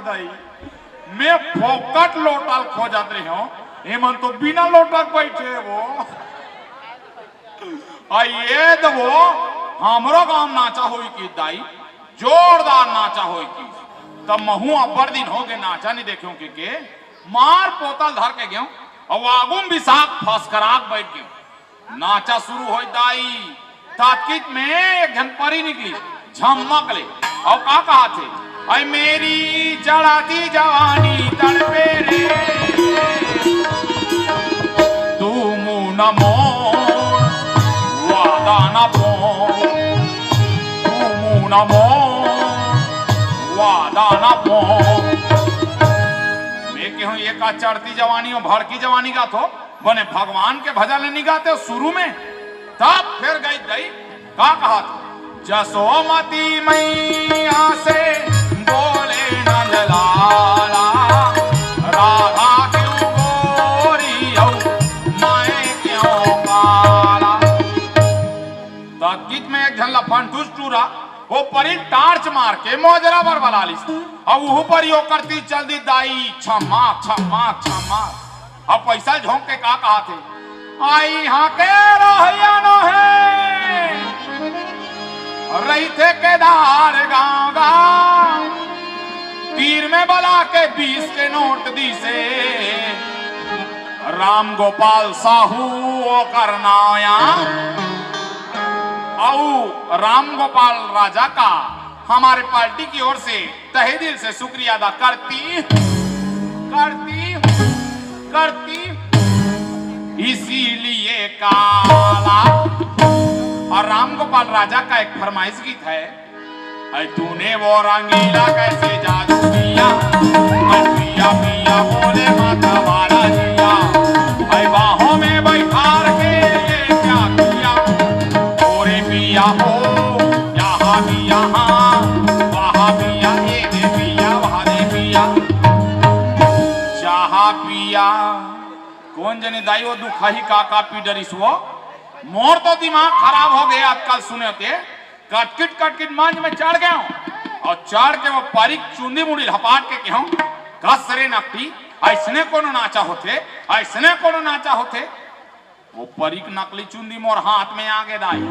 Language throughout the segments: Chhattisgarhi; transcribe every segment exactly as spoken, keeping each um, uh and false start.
दाई, मैं फोकट लोटा ल खोजत रहे हूँ, एमन तो बिना लोटा के बैठे वो। आ ये दबो, हमरो गांव नाचा होई कि दाई, जोरदार नाचा होई कि। तब महू अब्बड़ दिन हो गए नाचा नहीं देखे के, के मार पोतल धर के गयो, और आगू में बिसाख फसकराक बैठ गयो। नाचा शुरू होई दाई, ताकित में एक झन परी निकली, झमक ले, और का कहा थे, ऐ मेरी चढ़ती जवानी तड़पे रे, तू मुंह न मोड़, वादा न फोड़, तू मुंह न मोड़, वादा न फोड़। मैं कहूँ, ये का चढ़ती जवानी हो, भड़की जवानी का थो, बने भगवान के भजन नहीं गाते शुरू में, तब फिर गई गई का कहा था, जसोमती मैया से बोले नंद लाला, राधा क्यों गोरी और मैं क्यों काला। तो गीत में एक झन ला फंटूस टूरा, वो परी टार्च मार के मोजरा बर बला लिस। अब उहू परी ओकर तीर चल दी दाई, छमा छमा छमा। अब पैसा झोंक के का कहा थे, आई यहाँ के रहया नो है, रही थे केदार गाँव गाँव, तीर में बला के बीस के नोट दी से, राम गोपाल साहू ओकर नाया। अऊ राम गोपाल राजा का हमारे पार्टी की ओर से तहे दिल से शुक्रिया अदा करती, करती, करती। इसीलिए काला। और राम गोपाल राजा का एक फरमाइश गीत है, ऐ तूने वो रंगीला कैसे जादू किया, ऐ पिया पिया बोले माता वाला जिया, ऐ बाहों में बैठार के ये क्या किया, ओ रे पिया हो, यहाँ भी यहाँ, वहाँ भी यहाँ, ये दे पिया, वहाँ दे पिया, चाहा पिया। कौन जनी दाई वो दुखही का का पी डरिस वो? मोर तो दिमाग खराब हो गया आजकल सुने ते। कटकिट कटकिट मंच में चढ़ गयो और चढ़ के वो परी के चुंदी मुड़ी लपाट के केहूं, कस रे नकटी, ऐसने कोनो नाचा होथे, ऐसने कोनो नाचा होथे। वो परी के नकली चुंदी मोर हाथ में आगे दाई।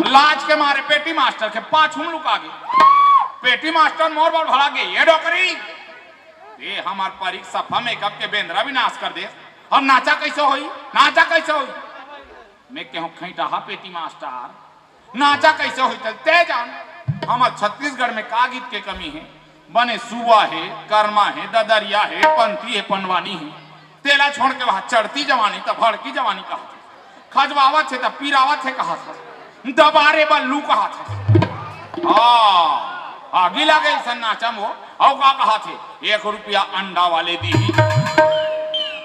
लाज के मारे पेटी मास्टर के पाछू में लुका गे। पेटी मास्टर मोर बर भड़ा गे, ये डोकरी, ये हमार परी के सफा मेकअप के बेंदरा भी नाश कर दे। अब नाचा कैसे होई, नाचा कैसे होई? मैं केहूं खैटाहा पेटी मास्टर, नाचा कैसे होई? ते जान, हमर छत्तीसगढ़ में का गीत के कमी हे? बने सुआ हे, कर्मा हे, ददरिया हे, पंथी हे, पंडवानी हे। तेला छोड़ के वहां चढ़ती जवानी त भड़की जवानी कहा थे, खजवावत हे त पिरावत हे कहा था, दबारे बल्लू कहा था। हाँ, आगी लगे ऐसा नाचम हो। अउ का कहा थे, एक रुपया अंडा वाले दी,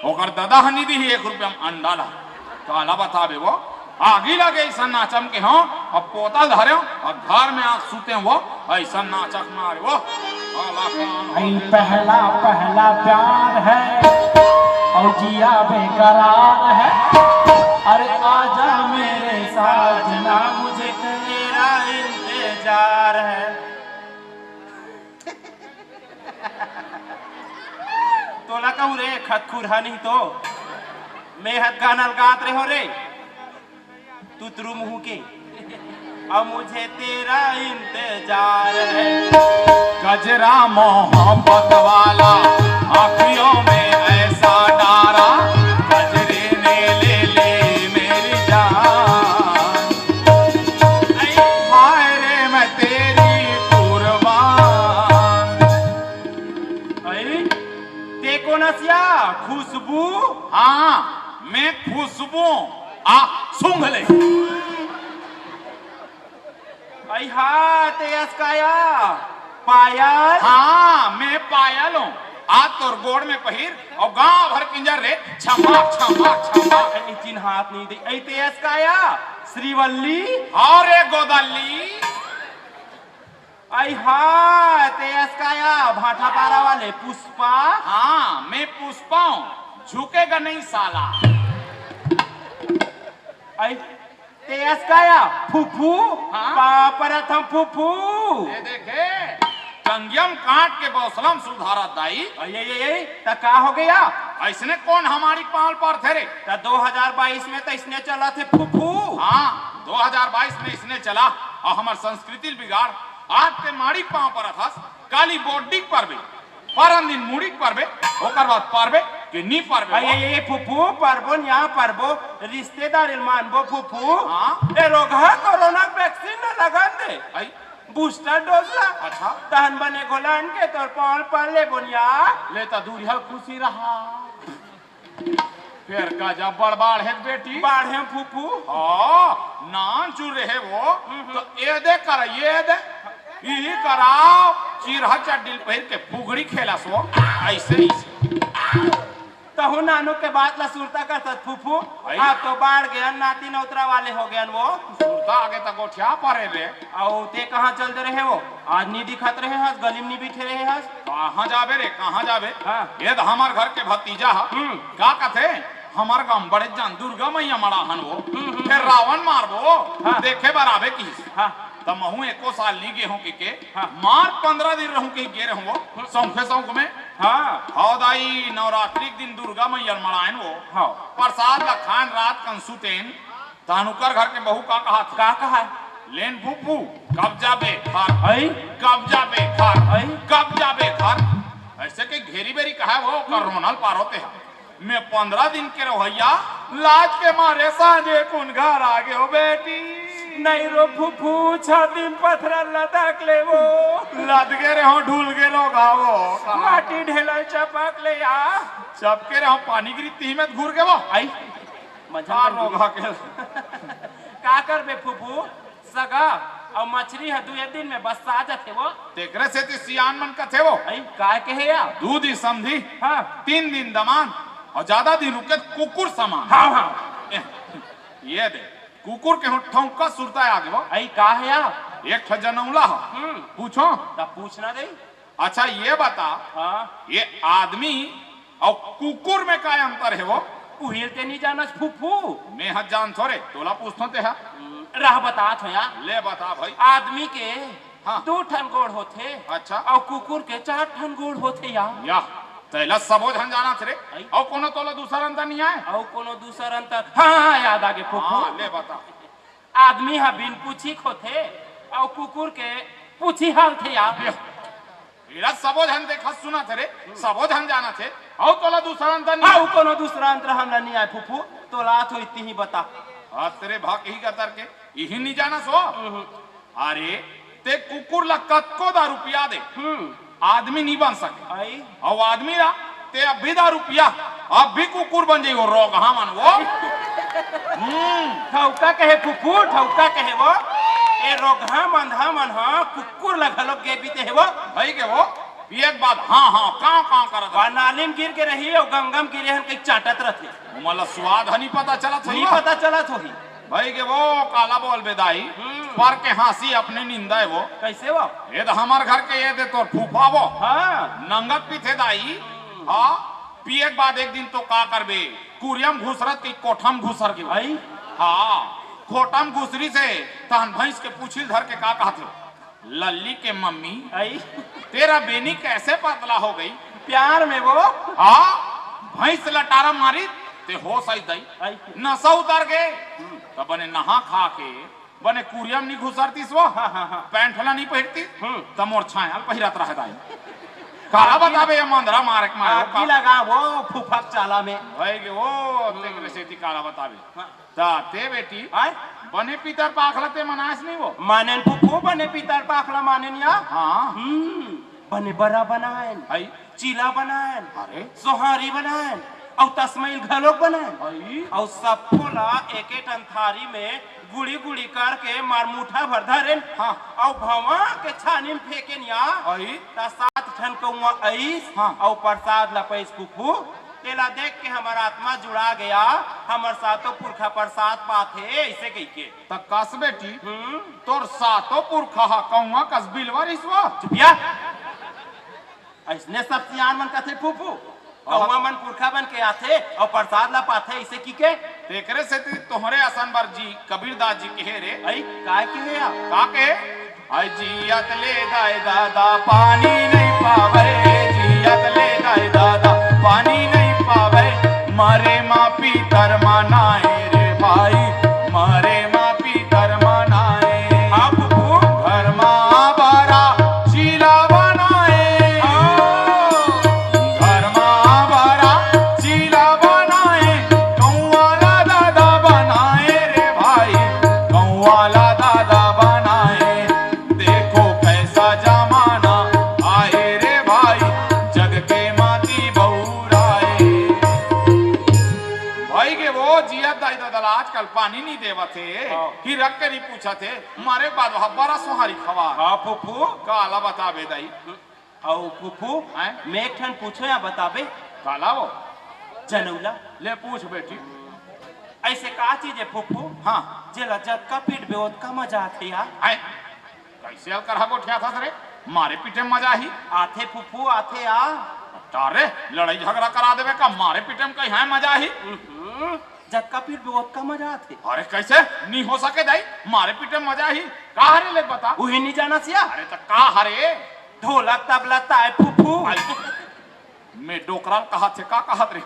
ओकर ददा हनी दी एक रुपया में अंडा ला। काला बताबे वो, आगी लगे ऐसा नाचम के हो, अब पोता धरे हो, अब घर में आज सुते हो, ऐसा नाचक मारे वो। काला कान हो ऐ गए। पहला पहला प्यार है और जिया बेकरार है। अरे आजा मेरे साजना, मुझे तेरा इंतजार है। तोला कहूं रे, खतखुरहा नहीं तो। मैं हत गाना गात रहे हो रे, तुतरू मुंह के। अब मुझे तेरा इंतजार है। गजरा मोहब्बत वाला, आंखियों में ऐसा डारा, गजरे ने ले ली मेरी जान। हाय रे मैं तेरी कुर्बान। अरे, ते कोन अस या खुशबू? हाँ, मैं खुशबू। आ, सूंघ ले। अई हा, ते अस का या पायल? हाँ, मैं पायल हूँ। आ तोर गोड़ में पहिर और गांव भर किंजर रे, छमा, छमा, छमा। अई चिन्हात नहीं दे। अई ते अस का या श्रीवल्ली? हाँ रे गोदल्ली। अई हा, ते अस का या भाटापारा वाले पुष्पा? हाँ, मैं पुष्पा हूँ, झुकेगा नहीं साला। अई ते अस का या फूफू? हाँ। पाँव परत हंव फूफू। ये देखे, अंगियम काट के बौसलम सुधारत दाई। अये, ये, ये, त का हो गया? अइसने कोन हमारी पाँव ल परथे रे? त दो हजार बाईस में त अइसने चलत हे फूफू। हाँ, दो हजार बाईस में अइसने चला, अउ हमर संस्कृति ल बिगाड़। आज ते माड़ी पाँव परत हस, काली बोड्डी परबे, परन दिन मुड़ी परबे, ओकर बाद परबे कि नी परबे? अये, वो ये, ये, फूफू, परबो न, यहाँ परबो, रिश्तेदारी ल मानबो फूफू। हाँ। ए रोगहा कोरोना के वैक्सीन न लगन दे। आई। बूस्टर डोज ला। अच्छा। तहन बने घोलन के तोर पाँव ल पर लेबो न या। ले त दूरिहा ल खुशी रहा। फेर गजब बड़बाढ़े बेटी। बाढ़े फूफू। हाँ, नान चुर रहे वो। हम्म, हम्म। त ए दे कर, ये दे। इही करा, चिरहा चड्डी ल पहिर के फुगड़ी खेलस वो। अइसे, अइसे। तहू नानू के बात ला सुरता करथस फूफू। भाई। अब तो बाढ़ गेन, नाती नौतरा वाले हो गेन वो। सुरता आगे त गोठिया परे रे। अउ ते कहाँ चल दे रहे वो? आज नी दिखत रहे हस, गली म नी बिठे रहे हस। कहाँ जाबे रे, कहाँ जाबे? हाँ। ये त हमर घर के भतीजा ह। हम्म। का कथे? हमर गाँव बड़े जान दुर्गा मैया मड़ाहन वो। हम्म, हम्म, फेर हम्म। रावन मारबो, हाँ। देखे बर आबे किहिस। हाँ। त महूँ एको साल नी गे हूँ कहिके, हाँ। मार पंद्रह दिन रहूँ कहिके गे रहूँ वो, हम्म। सौंखे सौंख में। हाँ। हव दाई, नवरात्रि के दिन दुर्गा मैया ल मड़ाएन वो। हाँ। प्रसाद ल खाएन, रात कन सुतेन, तहन ओकर घर के बहू का कहाथे? का कहा? लेन फूफू, कब जाबे घर? हई? कब जाबे घर? हई? कब जाबे घर? अइसे कहि घेरी बेरी कहे वो, ओकर हम्म। रोना ल पार होथे। मैं पंद्रह दिन के रहइया, लाज के मारे सांझे कुन घर आ गे हो बेटी। नहीं रो फूफू, छाती म पथरा लदक ले वो। लद गे रे हो, ढुल गे रो घावो। माटी ढेला चपक ले या। चपके रे हो, पानी गिरी तिही में घुर गे वो। आई। मजा का कर रोगहा के। का करबे फूफू, सगा अउ मछरी ह दुए दिन में बस्सा जाथे वो। तेकरे सेती सियान मन कथे वो। अई, काय कहे या? दू दिन समधी, हाँ। तीन दिन दमांद, अउ जादा दिन रुके त कुकुर समान। हाँ, हाँ। ए, ये दे, कुकुर के हो ठौंका सुरता आ गे वो। अई, का हे या? एक ठो जनौला ह। हम्म। पूछो। त पूछना दे। अच्छा, ये बता, हाँ। ये आदमी अउ कुकुर में का अंतर हे वो? उही ल ते नी जानस फूफू। मैं ह जानथों रे, तोला पूछथों ते ह। हम्म, रह बतात हों या। ले बता भाई। आदमी के हाँ। दू ठन गोड़ होथे। अच्छा। अउ कुकुर के चार ठन गोड़ होथे या। या, तेला सबो झन जानत रे। आई। अउ कोनो तोला दूसर अंतर नी आय? अउ कोनो दूसर अंतर? हाँ, हाँ, याद आ गे फूफू। हाँ, ले बता। आदमी ह बिन पूछी खोथे, अउ कुकुर के पूछी हालथे या। एला सबो झन देखत सुनत हे रे, सबो झन जानत हे, अउ तोला दूसर अंतर नी? अउ कोनो दूसर अंतर हमला नी आय फूफू, तोला आथो इतनी ही बता। अतरे भक ही गतर के, इही नी जानस वो? हम्म। अरे, ते कुकुर ला कतको दारू पिया दे, हम्म। आदमी नी बन सके। आई। अउ आदमी ला, ते अभी दारू पिया, अभी कुकुर बन जाई वो रोगहा मन वो। हम्म। ठौका कहे फूफू, ठौका कहे वो। ए रोगहा मंदहा मन ह कुकुर ला घलो गे पीते हे वो। भई के वो, पिए के बाद हाँ, हाँ, काँव, काँव करत हे। नाली म गिर के रही अउ गंगा म गिरे हन कहि चाटत रथे। ओमन ला स्वाद ह नी पता चलत होही नी वो। पता चलत होही। भई के वो काला बोलबे दाई, हम्म। पर के हाँसी अपने निंदा हे वो। कइसे वो? ये त हमर घर के, ये दे तोर फूफा वो। हाँ। नंगत पीथे दाई। हम्म। हाँ, पिए के बाद एक दिन तो का करबे, कुरिया म घुसरत के कोठा म घुसर गे। आई? हाँ, कोठा म घुसरिस हे, तहन भैंस के पूछी ल धर के का कहथे? लल्ली के मम्मी, आई। तेरा बेनी कैसे पतला हो गई? प्यार में वो। हाँ, भैंस लटारा मारी, ते होस आइस दाई। आई। नशा उतर गे। हम्म। त बने नहा खा के, बने कुरिया म नी घुसरतिस वो। हाँ, हाँ, हाँ। पैंट ला नी पहिरतिस, हम्म। त मोर छाया ल पहिरत रहे दाई। काला बताबे ये मंदरा मारे के मारे। आगी लगा वो फूफा के चाला में। भई के वो, हम्म। तेकरे सेती काला बताबे। हाँ। त ते बेटी, आय? बने पितर पाख ला ते मनायस नी वो? मानेन फूफू, बने पितर पाख ला मानेन या। हाँ। हम्म, बने बरा बनायन, हई। चीला बनायन, अरे। सोहारी बनायन, अउ तसमैल घलोक बनायन। हई। अउ सब्बो ला एके ठन थारी में गुड़ी गुड़ी करके मारमुठा भर धरेन। हाँ। अउ भवा के छानी में फेंकेन या। हई। त सात ठन कौआ अइस, हाँ। अउ प्रसाद ला पइस फूफू। तेला देख के हमर आत्मा जुड़ा गया, हमर सातों पुरखा प्रसाद पाथे, अइसे कहिके। त कस बेटी, हम्म। तोर सातों पुरखा ह कौआ कस बिलवा रिहिस वो? चुपिया। अइसने सब सियान मन कथे फूफू। कौआ मन पुरखा बन के आथे अउ प्रसाद ला पाथे, अइसे कहिके। तेकरे सेती तोहरे असन बर जी कबीरदास जी कहे रे। अई, काय कहे या? का कहे? अइ जियत ले दाई दादा पानी नइ पावय, जियत ले दाई दादा पानी नइ पावय, मरे मा पीतर मनाए रे भाई, मरे मा पीतर मनाए। हाँ फूफू। घर मा बरा चीला बनाए, हाँ। घर मा बरा चीला बनाए, गौवा ला दादा बनाए रे भाई, गौवा ला दादा बनाए। देखो कैसा जमाना आए रे भाई, जग के माती बउराए। भाई के वो जियत दाई ददा ला आजकल पानी नइ देवत हे, हाँ। कि रख के नइ पूछत हे, मरे के बाद वह बरा सोहारी खवा। हाँ फूफू। काला बताबे दाई। अउ फूफू, हैं? मैं एक ठन पूछो या बताबे? काला वो? जनउला। ले पूछ बेटी। अइसे का चीज हे फूफू? हाँ। जेला जतका पीटबे ओतका मजा आथे यार। हैं? कइसे अलकरहा गोठियाथस रे? मारे पीटे म मजा आही? आथे फूफू, आथे आ। तारे, लड़ई झगरा करा देबे का? मारे पीटे म कहीं हे मजा आही? उहुं, जतका पीटबे ओतका मजा आथे। अरे कइसे? नइ हो सके दाई, मारे पीटे म मजा आही। का हरे ले बता? उही नइ जानस या? अरे त का हरे? ढोलक तबला ताय फूफू। आई। मैं डोकरा ल कहत हे, का कहत रे?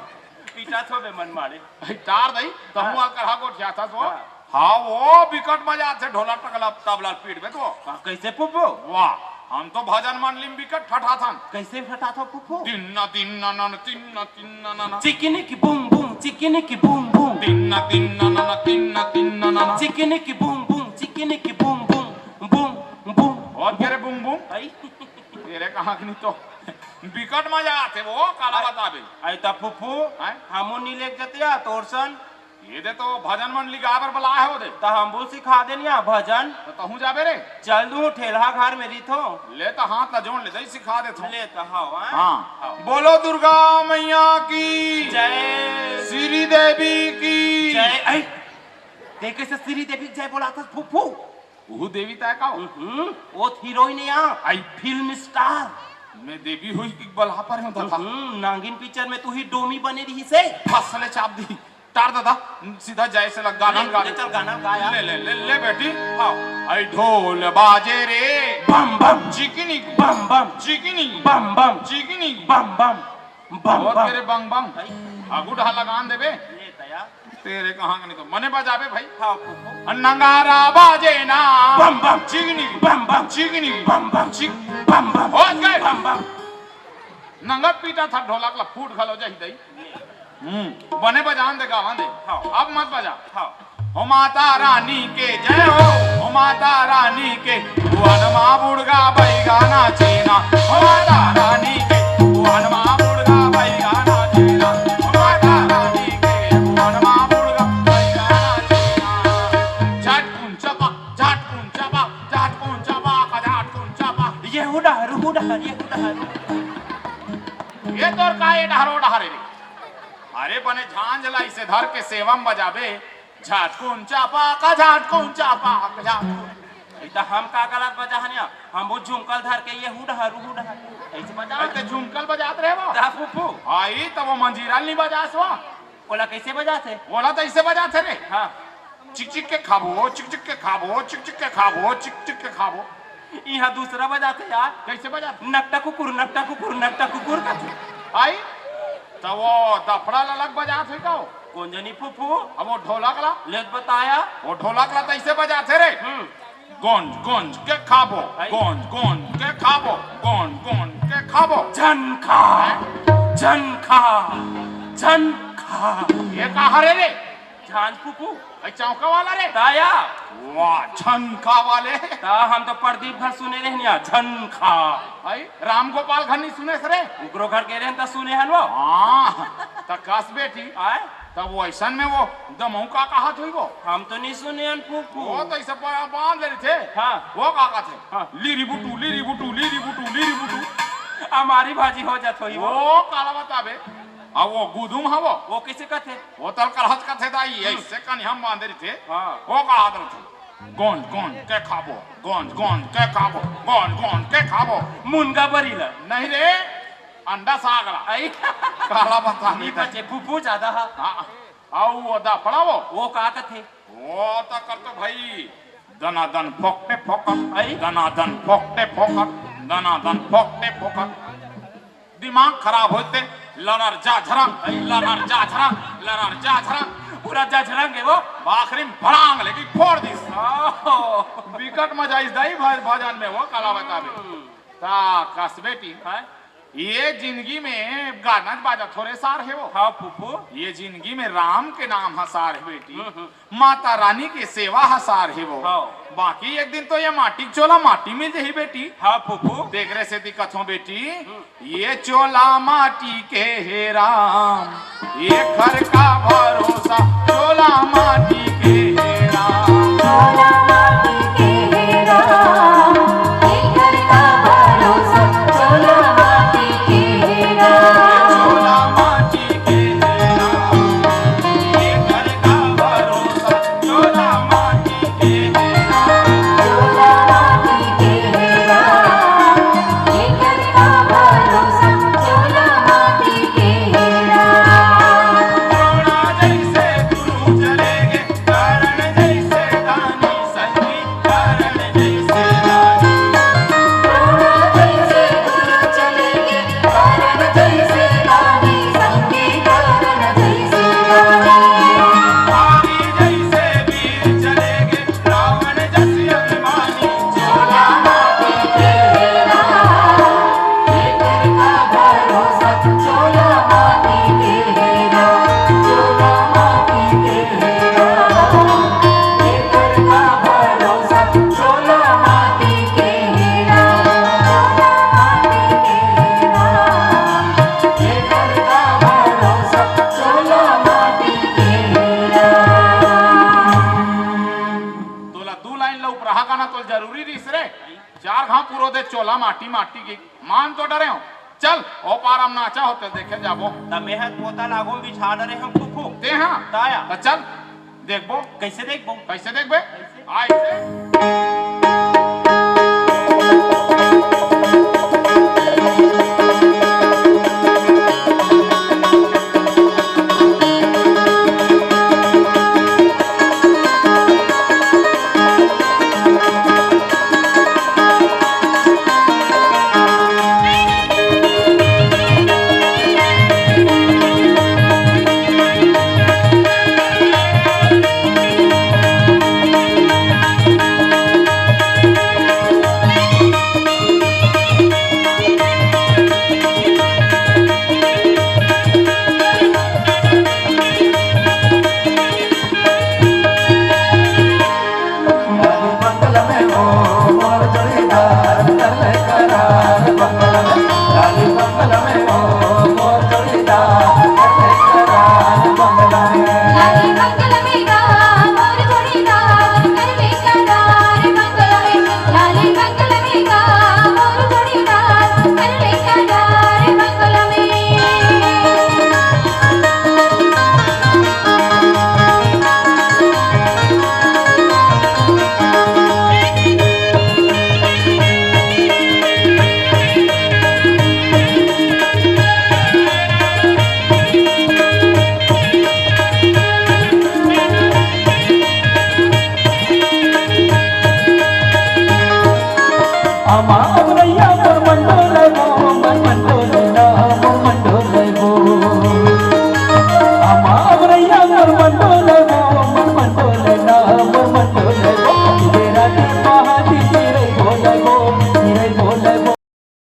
पीटत होबे मन मारे। अरे टार दाई, तहूं हाँ। अलकरहा गोठियाथस वो। हाँ। हाँ, वो बिकट मजा आथे ढोलक तबला, तबला ल पीटबे तो। हाँ, कइसे फूफू? वाह, हम तो भजन मंडली म बिकट ठठाथन। कइसे ठठाथो फूफू? तिन्ना तिन्ना नन, तिन्ना तिन्ना नन। चिकिनी की बूम बूम, चिकिनी की बूम बूम। तिन्ना तिन्ना नन, तिन्ना तिन्ना नन। चिकिनी की बूम बूम, चिकिनी की बूम बूम, बूम बूम। और के रे बूम बूम? आई। तेरे कहाँ की नहीं तो बिकट मजा आथे वो, काला बताबे। आई त फूफू, हैं? हमू नइ लेके जतिया तोर सन। ये दे तो भजन मंडली गाय बर बलाए हे वो दे। त हमू सिखा देन या भजन। त तहूं जाबे रे? चल दूं, ठेलहा घर में रहिथो। ले त हाथ ला जोड़ ले, दई सिखा देथो। ले त हव, हैं? हाँ। हव। बोलो दुर्गा मैया की जय। श्री देवी की जय। ऐ, देखे से श्री देवी की जय बोलाथस फूफू। उहू देवी ताय का वो? हम्म, वो त हीरोइन या। आई। Film star. मैं देवी होही कि बला पर हूँ दादा। हम्म, नागिन पिक्चर में तू ही डोमी बने रहिसे। फसले चाप दी। टार दादा, सीधा जाए से लग गाना ले, गा ले दे। चल गाना गा यार। ले, ले, ले, ले बेटी। हाँ। आई ढोल बाजे रे। बम बम। चिकिनी। बम बम। चिकिनी। बम बम। चिकिनी। बम बम। बम, बहुत बम। तेरे बंग बंग। भाई। आगू डहा लगान देबे। ले तया। तेरे कहाँ के नहीं तो मने बजाबे भाई। हाँ, फूफू। नगारा बाजे ना। बम, बम। चिगनी। बम, बम। चिगनी। बम, बम। चिग-, बम, बम। हो गए। बम, बम। नंगत पीटा था ढोलक ला फूट घलो जाही दई। हम्म, बने बजान दे, गावन दे। हाँ। अब मत बजा। हाँ। हो माता रानी के जय हो, हो माता रानी के भुवन मा बुड़गा बैगा नाचेना, हो माता रानी के भुवन मा बुड़गा बैगा नाचेना, हो माता रानी के भुवन मा बुड़गा बैगा नाचेना। झटकुन चपा, झटकुन चपा, झटकुन चपा, का झटकुन चपा। ये हुडा, रुहुडा, ये हुडा, रुहुडा। ये तोर का ये डहरो डहरे रे? अरे बने झांझ ला इसे धर के सेवम बजाबे, झाटकुन चापा का, झाटकुन चापा का, झाटकुन। ई त हम का गलत बजाहन या? हम वो झुमकल धर के ये हुडहर, हुडहर। ऐसे बजा। अरे ते झुमकल बजात रहे वो? ता फूफू। आई तब वो मंजीरा नहीं बजास वो। ओला कैसे बजाथे? ओला तो ऐसे बजाथे रे। हाँ। चिक चिक के खाबो, चिक चिक के खाबो, चिक चिक के खाबो, चिक चिक के खाबो। इहाँ दूसरा बजाथे यार। कैसे बजाथे? नकटा कुकुर, नकटा कुकुर, नकटा कुकुर कथे। आई? त वो दफड़ा ला अलग बजात हे का वो? कोन जनी फूफू? अब वो ढोलक ला? ले त बताया। वो ढोलक ला त ऐसे बजाथे रे। हम्म। गोंज, गोंज के खाबो, आई। गोंज, गोंज के खाबो, गोंज, गोंज के खाबो। झनखा, झनखा, झनखा। ये का हरे रे? झांझ फूफू। भाई चौका वाला रे? ताया। वाह, झनखा वाले। ता हम तो प्रदीप घर सुने रहनिया, झनखा। भाई राम गोपाल घर नहीं सुने सरे? उकरो घर के रहन त सुने हन वो। हाँ, त कस बेटी। आय? तब वो ऐसन में वो दमऊ का कहत हुई वो? हम तो नहीं सुने हन फूफू। वो तो ऐसा बा-, बांध ले थे। हाँ। वो का कहत हे? हाँ। लीरी बुटू, लीरी बुटू, लीरी बुटू, लीरी बुटू। हमारी भाजी हो जात होई वो। वो काला बताबे। अब वो गुदुम हवो। वो कैसे कहत हे? वो तल करहत कथे दाई, हम्म। ऐसे कनिहा म बांधे रहिथे। हाँ। वो का आदर थे? गोंज, गोंज के खाबो, गोंज, गोंज के खाबो, गोंज, गोंज के खाबो। मुनगा बरी ला। नहीं रे, अंडा साग ला। आई। काला बता नहीं बेटा। बचे, फूफू ज्यादा हा। हाँ। आऊ वो दफड़ा वो। वो का कथे? वो तो कर तो भाई, दनादन फोकटे फोकट, अई। दनादन फोकटे फोकट, दनादन फोकटे फोकट। दिमाग खराब होते, लनर जा झरंग, लनर जा झरंग, लनर जा झरंग। पूरा जा झरंग के वो आखिरी में भड़ांग लेके फोड़ दिस। ओहो। बिकट मजा आइस दाई भज-, भजन में वो काला बताबे। हम्म। ता कस बेटी, हैं? ये जिंदगी में गाना बाजा थोरे सार हे वो। हाँ फूफू। ये जिंदगी में राम के नाम ह सार हे बेटी। हम्म, हम्म। माता रानी के सेवा ह सार हे वो। हाँ। बाकी एक दिन तो ये माटी के चोला माटी मिल जाही बेटी। हाँ फूफू। तेकरे सेती कथों बेटी, हम्म। ये चोला माटी के हे राम, ये घर का भरोसा, चोला माटी के हे राम। चोला माटी के हे राम, ये घर का भरोसा, चोला माटी के हे राम। चोला माटी के हे राम, ये घर का भरोसा, चोला माटी के हे राम। चोला माटी के हे राम, ये घर का भरोसा, चोला माटी के हे राम। द्रोणा जैसे गुरु चले गे, कर्ण जैसे दानी संगी, कर्ण जैसे दानी। द्रोणा जैसे गुरु चले गे, कर्ण जैसे दानी संगी, कर्ण जैसे दानी। भारी जैसे वीर चले गे, रावण जस अभिमानी। चोला माटी के हे राम, ये घर का भरोसा, चोला माटी के हे राम, चोला माटी के हे राम, ये घर का भरोसा, चोला माटी के हे राम, चोला माटी के हे राम, ये घर का भरोसा, चोला माटी के हे राम। तोला दू लाइन ला उपराहा गाना तो जरूरी रहिस रे। चार घाव पुरो दे चोला माटी माटी के। मान तो डरे हो। चल, ओ पार हम नाचा होते देखे जाबो। त मेहर पोता लागो बिछा डरे हम फूफू। ते हाँ। ताया। त चल, देखबो। कैसे देखबो? कैसे देखबे? कैसे? आइसे।